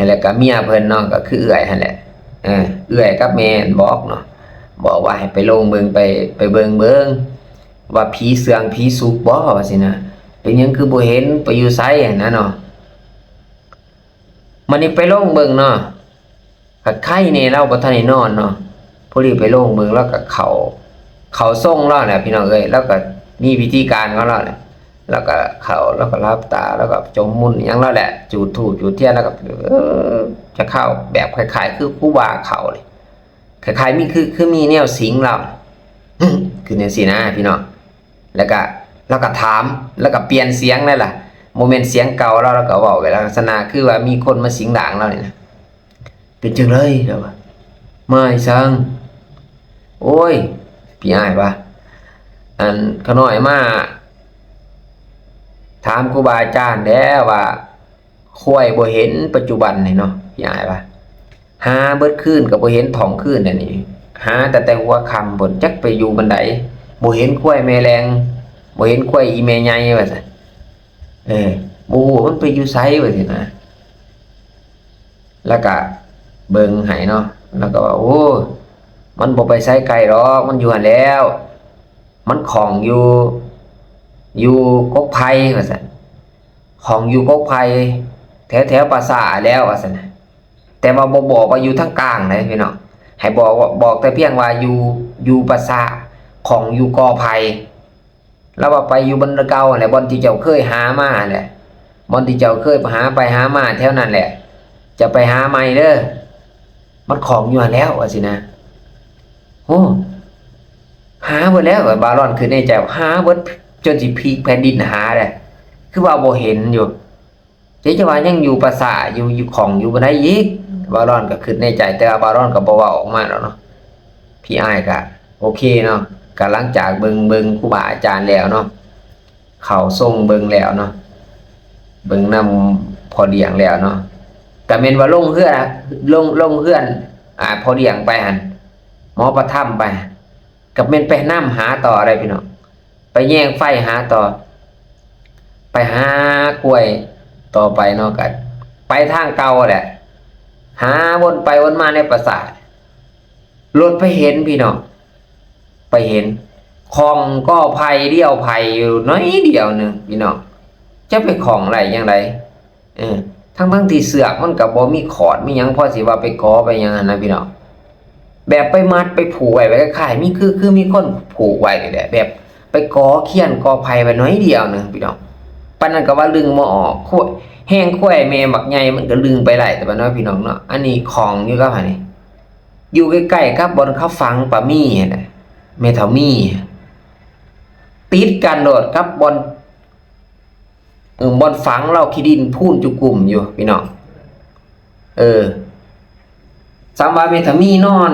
ແລ້ວກໍເມຍເພິ່ນເນາະ ກໍຄືເອື້ອຍຫັ້ນແຫຼະ ເອີ ເອື້ອຍກັບແມ່ບອກເນາະ ບອກວ່າໃຫ້ໄປລົງເບິ່ງ ໄປ ໄປເບິ່ງເບິ່ງວ່າຜີເຊື່ອງຜີຊຸກບໍ່ ວ່າຊີ້ນະ ເປັນຫຍັງຄືບໍ່ເຫັນ ໄປຢູ່ໃສຫັ້ນນະເນາະ. ມານີ້ໄປລົງເບິ່ງເນາະ ກໍໄຄແດ່ລາວບໍ່ທັນໄດ້ນອນເນາະ ພໍດີໄປລົງເບິ່ງ ລາວກໍເຂົ້າ ເຂົ້າຊົງລາວແຫຼະພີ່ນ້ອງເອີຍ ລາວກໍມີວິທີການຂອງລາວແຫຼະ ລາວກໍເຂົ້າ ລາວກໍຫຼັບຕາ ລາວກໍຈົມມົນຫຍັງລາວແຫຼະ ຈູດທູບຈູດທຽນ ລາວກໍ ເອີ ຈະເຂົ້າແບບຄ້າຍໆຄືຄູບາເຂົ້າເລີຍ ຄ້າຍໆມີ ຄື ຄືມີແນວສິງລາວ ຄືແນວຊີ້ນະພີ່ນ້ອງ. ແລ້ວກະລາວກະຖາມ ລາວກະປ່ຽນສຽງເລີຍລະ ບໍ່ແມ່ນສຽງເກົ່າລາວ ລາວກະເວົ້າແບບລັກສະນະຄືວ່າມີຄົນມາສິງຮ່າງລາວນີ້ນະ ເປັນຈັ່ງໃດ ລາວວ່າ ມາອີ່ສັງ ໂອ້ຍ ພີ່ອ້າຍວ່າ ອັນ ຂ້ານ້ອຍມາຖາມຄູບາອາຈານແດ່ວ່າ ຄວາຍບໍ່ເຫັນປັດຈຸບັນນີ້ເນາະ ພີ່ອ້າຍວ່າ ຫາເບິດຄືນກໍບໍ່ເຫັນທ້ອງຄືນແລ້ວນີ້ ຫາຕັ້ງແຕ່ຫົວຄ່ຳພຸ້ນ ຈັກໄປຢູ່ບ່ອນໃດ ບໍ່ເຫັນຄວາຍແມ່ແລງ ບໍ່ເຫັນຄວາຍອີ່ແມ່ໃຫຍ່ວ່າຊັ້ນ ເອີ ບໍ່ຮູ້ວ່າມັນໄປຢູ່ໃສວ່າຊີ້ນະ ແລ້ວກະເບິ່ງໃຫ້ເນາະ ແລ້ວກະວ່າ ໂອ້ ມັນບໍ່ໄປໃສໄກດອກ ມັນຢູ່ຫັ້ນແລ້ວ ມັນຂ້ອງຢູ່ ຢູ່ກົກໄຜ່ວ່າຊັ້ນ ຂ້ອງຢູ່ກົກໄຜ່ ແຖວໆປາສາດແລ້ວວ່າຊັ້ນ ແຕ່ວ່າບໍ່ບອກວ່າຢູ່ທາງກາງໃດພີ່ນ້ອງ ໃຫ້ບອກ ບອກແຕ່ພຽງວ່າຢູ່ ຢູ່ປາສາດ ຂ້ອງຢູ່ກໍໄຜ່ ລາວວ່າໄປຢູ່ບ່ອນເກົ່າຫັ້ນແຫຼະ ບ່ອນທີ່ເຈົ້າເຄີຍຫາມາຫັ້ນແຫຼະ ບ່ອນທີ່ເຈົ້າເຄີຍຫາໄປຫາມາແຖວນັ້ນແຫຼະ ຈະໄປຫາໃໝ່ເດີ ມັນຂ້ອງຢູ່ຫັ້ນແລ້ວວ່າຊີ້ນະ ໂອ້ ຫາເບິດແລ້ວ ບ່າວລອນຄິດໃນໃຈ ຫາເບິດຈົນຊິພີກແຜ່ນດິນຫາແຫຼະ ຄືວ່າບໍ່ເຫັນຢູ່ ເຈົ້າຈະວ່າຍັງຢູ່ປາສາດ ຢູ່ ຢູ່ຂ້ອງຢູ່ບ່ອນໃດອີກ ບ່າວລອນກໍຄິດໃນໃຈ ແຕ່ວ່າບ່າວລອນກໍບໍ່ເວົ້າອອກມາດອກເນາະ ພີ່ອ້າຍກໍໂອເຄເນາະ ກໍຫຼັງຈາກເບິ່ງ ເບິ່ງຄູບາອາຈານແລ້ວເນາະ ເຂົ້າຊົງເບິ່ງແລ້ວເນາະ ເບິ່ງນຳພໍ່ລ້ຽງແລ້ວເນາະ ກໍແມ່ນວ່າລົງເຮືອ ລົງ ລົງເຮືອນ ອ່າ ພໍ່ລ້ຽງໄປຫັ້ນ ໝໍປະທຳໄປ ກໍແມ່ນໄປນຳຫາຕໍ່ໄດ໋ພີ່ນ້ອງ ໄປແຍງໄຟຫາຕໍ່ ໄປຫາຄວາຍຕໍ່ໄປເນາະ ກໍໄປທາງເກົ່າແຫຼະ ຫາວົນໄປວົນມາໃນປາສາດ ລົດໄປເຫັນພີ່ນ້ອງ ໄປເຫັນຂ້ອງກໍໄຜ່ ດຽວໄຜ່ຢູ່ໜ້ອຍດຽວໜຶ່ງພີ່ນ້ອງ ຈະໄປຂ້ອງໄດ້ຈັ່ງໃດ? ເອີ ທັງໆທີ່ເຊືອກມັນກໍບໍ່ມີຂອດມີຫຍັງ ພໍຊິວ່າໄປກໍໄປຫຍັງຫັ້ນນະພີ່ນ້ອງ ແບບໄປມັດໄປຜູກໄວ້ ແບບຄ້າຍໆມີ ຄື ຄືມີຄົນຜູກໄວ້ນີ້ແຫຼະ ແບບໄປກໍຄຽນກໍໄຜ່ໄວ້ໜ້ອຍດຽວໜຶ່ງພີ່ນ້ອງ ປານນັ້ນກໍວ່າດຶງບໍ່ອອກ ຄວາຍ ແຮງຄວາຍແມ່ບັກໃຫຍ່ ມັນກໍດຶງໄປໄດ້ ແຕ່ວ່າເນາະພີ່ນ້ອງເນາະ ອັນນີ້ຂ້ອງຢູ່ກັບ ອັນນີ້ ຢູ່ໃກ້ໆກັບບ່ອນເຂົາຝັງປ້າມີຫັ້ນນະ ແມ່ເຖົ້າມີ ຕິດກັນໂລດກັບບ່ອນ ເອີ ບ່ອນຝັງລາວ ຂີ້ດິນພູນຈຸກຸມຢູ່ພີ່ນ້ອງ ເອີ ສ່ຳວ່າແມ່ເຖົ້າມີນອນ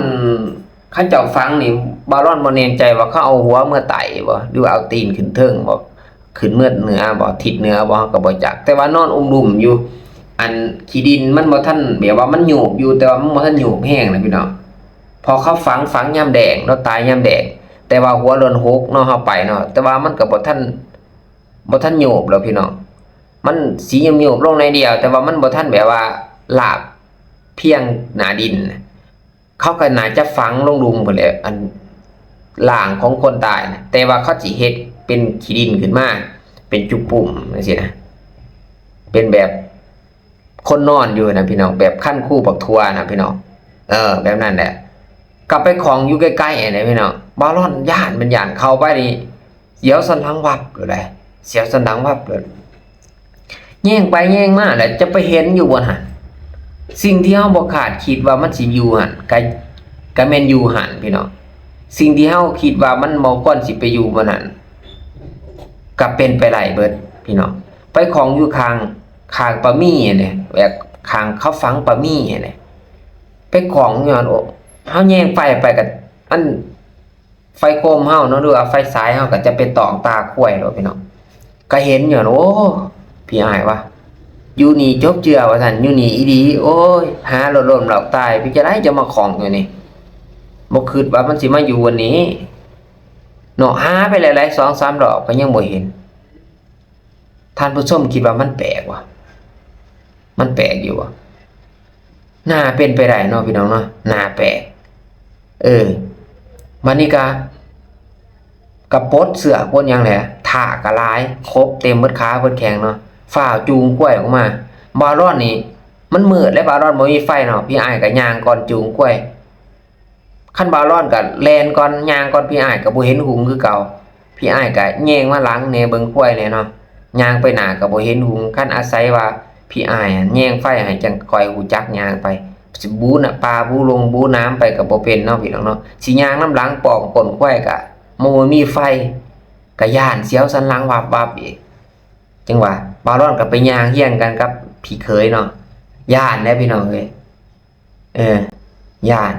ເຂົາເຈົ້າຝັງນີ້ ບ່າວລອນບໍ່ແນ່ໃຈວ່າເຂົາເອົາຫົວເມືອໄຕ້ບໍ່ ຫຼືວ່າເອົາຕີນຂຶ້ນເທິງບໍ່ ຂຶ້ນເມືອເໜືອບໍ່ ທິດເໜືອບໍ່ ເຮົາກໍບໍ່ຈັກ ແຕ່ວ່ານອນອຸມລຸມຢູ່ ອັນຂີ້ດິນມັນບໍ່ທັນ ແບບວ່າມັນໂຍບຢູ່ ແຕ່ວ່າມັນບໍ່ທັນໂຍບແຮງນະພີ່ນ້ອງ ເພາະເຂົາຝັງ ຝັງຍາມແລ້ງເນາະ ຕາຍຍາມແລ້ງ ແຕ່ວ່າຫົວເລີ່ມຫົກເນາະ ເຮົາໄປເນາະ ແຕ່ວ່າມັນກໍບໍ່ທັນ ບໍ່ທັນໂຍບແລ້ວພີ່ນ້ອງ ມັນຊິໂຍບໆລົງໜ້ອຍດຽວ ແຕ່ວ່າມັນບໍ່ທັນແບບວ່າລາບພຽງໜ້າດິນ ເຂົາກໍໜ້າຈະຝັງລົງລຸ່ມພຸ້ນແຫຼະ ອັນ ຮ່າງຂອງຄົນຕາຍນະ ແຕ່ວ່າເຂົາຊິເຮັດເປັນຂີ້ດິນຂຶ້ນມາ ເປັນຈຸປຸ່ມຈັ່ງຊີ້ນະ ເປັນແບບຄົນນອນຢູ່ນະພີ່ນ້ອງ ແບບຄັນຄູບັກຖົ່ວນະພີ່ນ້ອງ ເອີ ແບບນັ້ນແຫຼະ ກໍໄປຂ້ອງຢູ່ໃກ້ໆຫັ້ນແຫຼະພີ່ນ້ອງ ບ່າວລອນຢ້ານ ມັນຢ້ານ ເຂົ້າໄປນີ້ ສຽວສັນຫຼັງວັບໂລດເດ້ ສຽວສັນຫຼັງວັບໂລດ ແຍງໄປແຍງມາແຫຼະ ຈະໄປເຫັນຢູ່ບ່ອນຫັ້ນ ສິ່ງທີ່ເຮົາບໍ່ຄາດຄິດວ່າມັນຊິຢູ່ຫັ້ນ ກະ ກະແມ່ນຢູ່ຫັ້ນພີ່ນ້ອງ ສິ່ງທີ່ເຮົາຄິດວ່າມັນບໍ່ຄວນຊິໄປຢູ່ບ່ອນນັ້ນ ກະເປັນໄປໄດ້ເບິດພີ່ນ້ອງ ໄປຂ້ອງຢູ່ຂ້າງ ຂ້າງປ້າມີຫັ້ນເດ້ ແບບຂ້າງເຂົາຝັງປ້າມີຫັ້ນເດ້ ໄປຂ້ອງຍ້ອນ ໂອ ເຮົາແຍງໄຟໄປກະ ອັນ ໄຟໂຄມເຮົາເນາະ ຫຼືວ່າໄຟສາຍເຮົາກໍຈະໄປຕ້ອງຕາຄວາຍໂລດພີ່ນ້ອງ ກໍເຫັນຢູ່ ໂອ້ ພີ່ອ້າຍວ່າ ຢູ່ນີ້ຈົບເຈື່ອວ່າຊັ້ນ ຢູ່ນີ້ອີ່ຫຼີ ໂອ້ຍ ຫາໂລດລົ້ມລອກຕາຍ ເປັນຈັ່ງໃດຈະມາຂ້ອງຢູ່ນີ້ ບໍ່ຄິດວ່າມັນຊິມາຢູ່ອັນນີ້ເນາະ ຫາໄປຫຼາຍໆ ສອງສາມລອບກໍຍັງບໍ່ເຫັນ. ທ່ານຜູ້ຊົມຄິດວ່າມັນແປກບໍ່? ມັນແປກຢູ່ບໍ່? ໜ້າເປັນໄປໄດ້ເນາະພີ່ນ້ອງເນາະ ໜ້າແປກ. ເອີ ບາດນີ້ກະ ກະປົດເສື້ອປົດຫຍັງແຫຼະ ທາກກະຫຼາຍ ຂົບເຕັມເບິດຂາເບິດແຂ້ງເນາະ ຟ້າວຈູງຄວາຍອອກມາ. ບ່າວລອນນີ້ ມັນມືດແລ້ວ ບ່າວລອນບໍ່ມີໄຟເນາະ ພີ່ອ້າຍກະຍ່າງກ່ອນຈູງຄວາຍ. ຄັນບ່າວລອນກະແລ່ນກ່ອນ ຍ່າງກ່ອນ ພີ່ອ້າຍກະບໍ່ເຫັນຫຸງຄືເກົ່າ. ພີ່ອ້າຍກະແຍງມາຫຼັງແດ່ ເບິ່ງຄວາຍແດ່ເນາະ ຍ່າງໄປໜ້າກະບໍ່ເຫັນຫຸງ. ຄັນອາໄສວ່າພີ່ອ້າຍແຍງໄຟໃຫ້ ຈັ່ງຄ່ອຍຮູ້ຈັກຍ່າງໄປ. ຊິບູນະ ປ່າບູລົງບູນ້ຳໄປກະບໍ່ເປັນເນາະ ພີ່ນ້ອງເນາະ. ຊິຍ່າງນຳຫຼັງປ້ອມກົ້ນຄວາຍກະ ມັນບໍ່ມີໄຟ ກະຢ້ານ ສຽວສັນຫຼັງວັບໆອີກ. ຈັ່ງວ່າບ່າວລອນກະໄປຍ່າງຮຽງກັນກັບພີ່ເຂີຍເນາະ ຢ້ານແດ່ພີ່ນ້ອງເອີຍ. ເອີ ຢ້ານ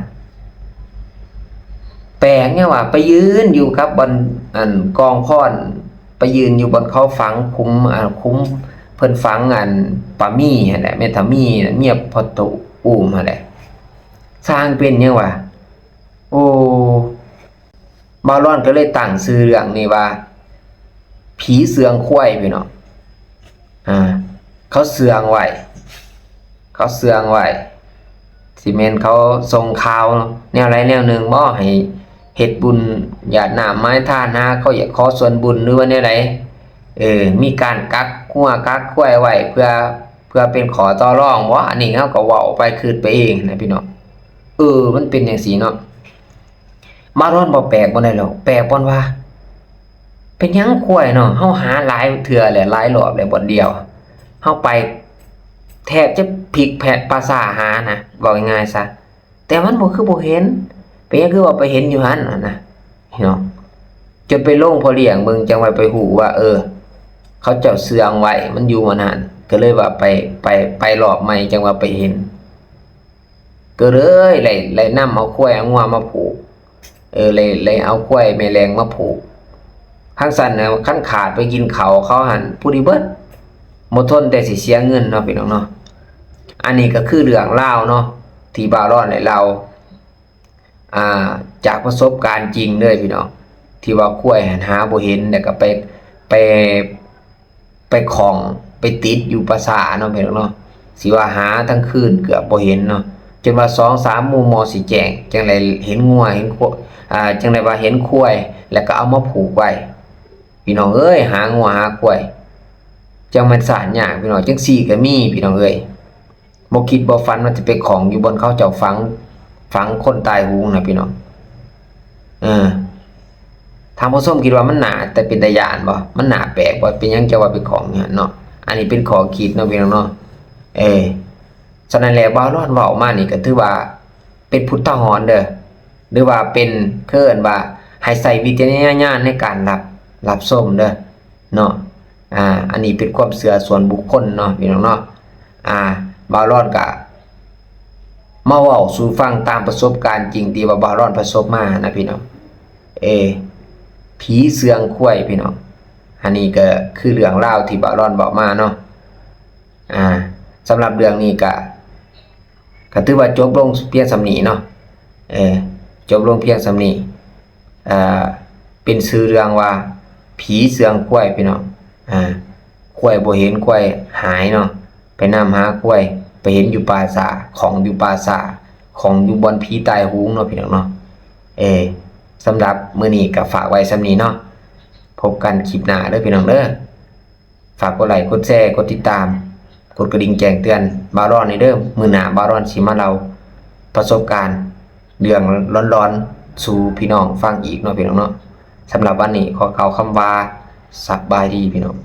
ແປກແນວວ່າ ໄປຢືນຢູ່ກັບບ່ອນ ອັນ ກອງຄ້ອນ ໄປຢືນຢູ່ບ່ອນເຂົາຝັງຂຸມ ອັນ ຂຸມເພິ່ນຝັງ ອັນ ປ້າມີຫັ້ນແຫຼະ ແມ່ທ້າວມີ ເມຍພໍ່ຕູ້ອູ້ມຫັ້ນແຫຼະ. ຊ່າງເປັນຫຍັງຫວາ? ໂອ້ ບ່າວລອນກໍເລີຍຕັ້ງຊື່ເລື່ອງນີ້ວ່າ ຜີເຊື່ອງຄວາຍ ພີ່ນ້ອງ. ອ່າ ເຂົາເຊື່ອງໄວ້ ເຂົາເຊື່ອງໄວ້ ຊິແມ່ນເຂົາສົ່ງຂ່າວແນວໃດແນວໜຶ່ງບໍ ໃຫ້ເຮັດບຸນຢາດນ້ຳໝາຍທານຫາ ເຂົາຢາກຂໍສ່ວນບຸນ ຫຼືວ່າແນວໃດ. ເອີ ມີການກັກງົວກັກຄວາຍໄວ້ ເພື່ອ ເພື່ອເປັນຂໍ້ຕໍ່ລອງບໍ? ອັນນີ້ເຮົາກໍເວົ້າໄປ ຄິດໄປເອງນະພີ່ນ້ອງ. ເອີ ມັນເປັນຈັ່ງຊີ້ເນາະ. ບ່າວລອນບໍ່ແປກບ່ອນໃດດອກ ແປກບ່ອນວ່າ ເປັນຫຍັງຄວາຍເນາະ ເຮົາຫາຫຼາຍເທື່ອແຫຼະ ຫຼາຍລອບແຫຼະ ບ່ອນດຽວ ເຮົາໄປແທບຈະພິກແພະປ່າຊ້າຫານະ ເວົ້າງ່າຍໆຊະ ແຕ່ມັນບໍ່ ຄືບໍ່ເຫັນ ເປັນຫຍັງຄືວ່າໄປເຫັນຢູ່ຫັ້ນຫັ້ນນະ ເນາະ. ຈົນໄປລົງພໍ່ລ້ຽງເບິ່ງ ຈັ່ງວ່າໄປຮູ້ວ່າ ເອີ ເຂົາເຈົ້າເຊື່ອງໄວ້ ມັນຢູ່ໝ່ອງນັ້ນ ກໍເລີຍວ່າໄປ ໄປ ໄປລອບໃໝ່ ຈັ່ງວ່າໄປເຫັນ. ກໍເລີຍໄດ້ ໄດ້ນຳເອົາຄວາຍເອົາງົວມາຜູກ ເອີ ໄດ້ ໄດ້ເອົາຄວາຍແມ່ແລງມາຜູກ. ຄັນຊັ້ນນະ ຄັນຂາດໄປກິນເຂົ້າເຂົາຫັ້ນ ຜູ້ດີເບິດ ບໍ່ທົນແຕ່ຊິເສຍເງິນເນາະ ພີ່ນ້ອງເນາະ. ອັນນີ້ກໍຄືເລື່ອງລາວເນາະ ທີ່ບ່າວລອນໄດ້ເລົ່າ ອ່າ ຈາກປະສົບການຈິງເລີຍ ພີ່ນ້ອງ ທີ່ວ່າຄວາຍຫັ້ນຫາບໍ່ເຫັນ ແລ້ວກໍໄປ ໄປ ໄປຂ້ອງໄປຕິດຢູ່ປ່າຊ້າເນາະ ພີ່ນ້ອງເນາະ. ຊິວ່າຫາທັງຄືນເກືອບບໍ່ເຫັນເນາະ ຈົນວ່າສອງສາມໝູ່ໝໍຊິແຈ້ງ ຈັ່ງໄດ້ເຫັນງົວເຫັນຄວາຍ ອ່າ ຈັ່ງໄດ້ວ່າເຫັນຄວາຍ ແລ້ວກໍເອົາມາຜູກໄວ້. ພີ່ນ້ອງເອີຍ ຫາງົວຫາຄວາຍ ຈັ່ງແມ່ນຊາດຍາກ ພີ່ນ້ອງ. ຈັ່ງຊີ້ກໍມີ ພີ່ນ້ອງເອີຍ. ບໍ່ຄິດບໍ່ຝັນວ່າຈະໄປຂ້ອງຢູ່ບ່ອນເຂົາເຈົ້າຝັງ ຝັງຄົນຕາຍໂຫງນະ ພີ່ນ້ອງ. ເອີ ທ່ານຜູ້ຊົມຄິດວ່າມັນໜ້າແຕ່ເປັນຕາຢ້ານບໍ່? ມັນໜ້າແປກບໍ່? ເປັນຫຍັງຈະວ່າໄປຂ້ອງຢູ່ຫັ້ນເນາະ? ອັນນີ້ເປັນຂໍ້ຄິດເນາະ ພີ່ນ້ອງເນາະ. ເອີ ສະນັ້ນແຫຼະ ບ່າວລອນເວົ້າມານີ້ກໍຖືວ່າເປັນອຸທາຫອນເດີ້ ຫຼືວ່າເປັນ ເອີ້ນວ່າໃຫ້ໃຊ້ວິຈາລະນະຍານໃນການຮັບ ຮັບຊົມເດີ້ເນາະ. ອ່າ ອັນນີ້ເປັນຄວາມເຊື່ອສ່ວນບຸກຄົນເນາະ ພີ່ນ້ອງເນາະ. ອ່າ ບ່າວລອນກະມາເວົ້າສູ່ຟັງຕາມປະສົບການຈິງທີ່ວ່າບ່າວລອນປະສົບມານະ ພີ່ນ້ອງເອີຍ. ຜີເຊື່ອງຄວາຍ ພີ່ນ້ອງ. ອັນນີ້ກໍຄືເລື່ອງລາວທີ່ບ່າວລອນເວົ້າມາເນາະ. ອ່າ ສຳລັບເລື່ອງນີ້ກະ ກະຖືວ່າຈົບລົງພຽງສ່ຳນີ້ເນາະ. ເອີ ຈົບລົງພຽງສ່ຳນີ້. ເປັນຊື່ເລື່ອງວ່າ ຜີເຊື່ອງຄວາຍ ພີ່ນ້ອງ. ຄວາຍບໍ່ເຫັນ ຄວາຍຫາຍເນາະ. ໄປນຳຫາຄວາຍ ໄປເຫັນຢູ່ປ່າຊ້າ ຂ້ອງຢູ່ປ່າຊ້າ ຂ້ອງຢູ່ບ່ອນຜີຕາຍໂຫງເນາະ ພີ່ນ້ອງເນາະ. ເອີ ສຳລັບມື້ນີ້ກໍຝາກໄວ້ສ່ຳນີ້ເນາະ. ພົບກັນຄລິບໜ້າເດີ້ ພີ່ນ້ອງເດີ້. ຝາກກົດໄລ ກົດແຊ ກົດຕິດຕາມ ກົດກະດິ່ງແຈ້ງເຕືອນບ່າວລອນແດ່ເດີ້. ມື້ໜ້າບ່າວລອນຊິມາເລົ່າປະສົບການເລື່ອງຫຼອນໆສູ່ພີ່ນ້ອງຟັງອີກເນາະ ພີ່ນ້ອງເນາະ. ສຳລັບວັນນີ້ຂໍກ່າວຄຳວ່າ ສະບາຍດີ ພີ່ນ້ອງ.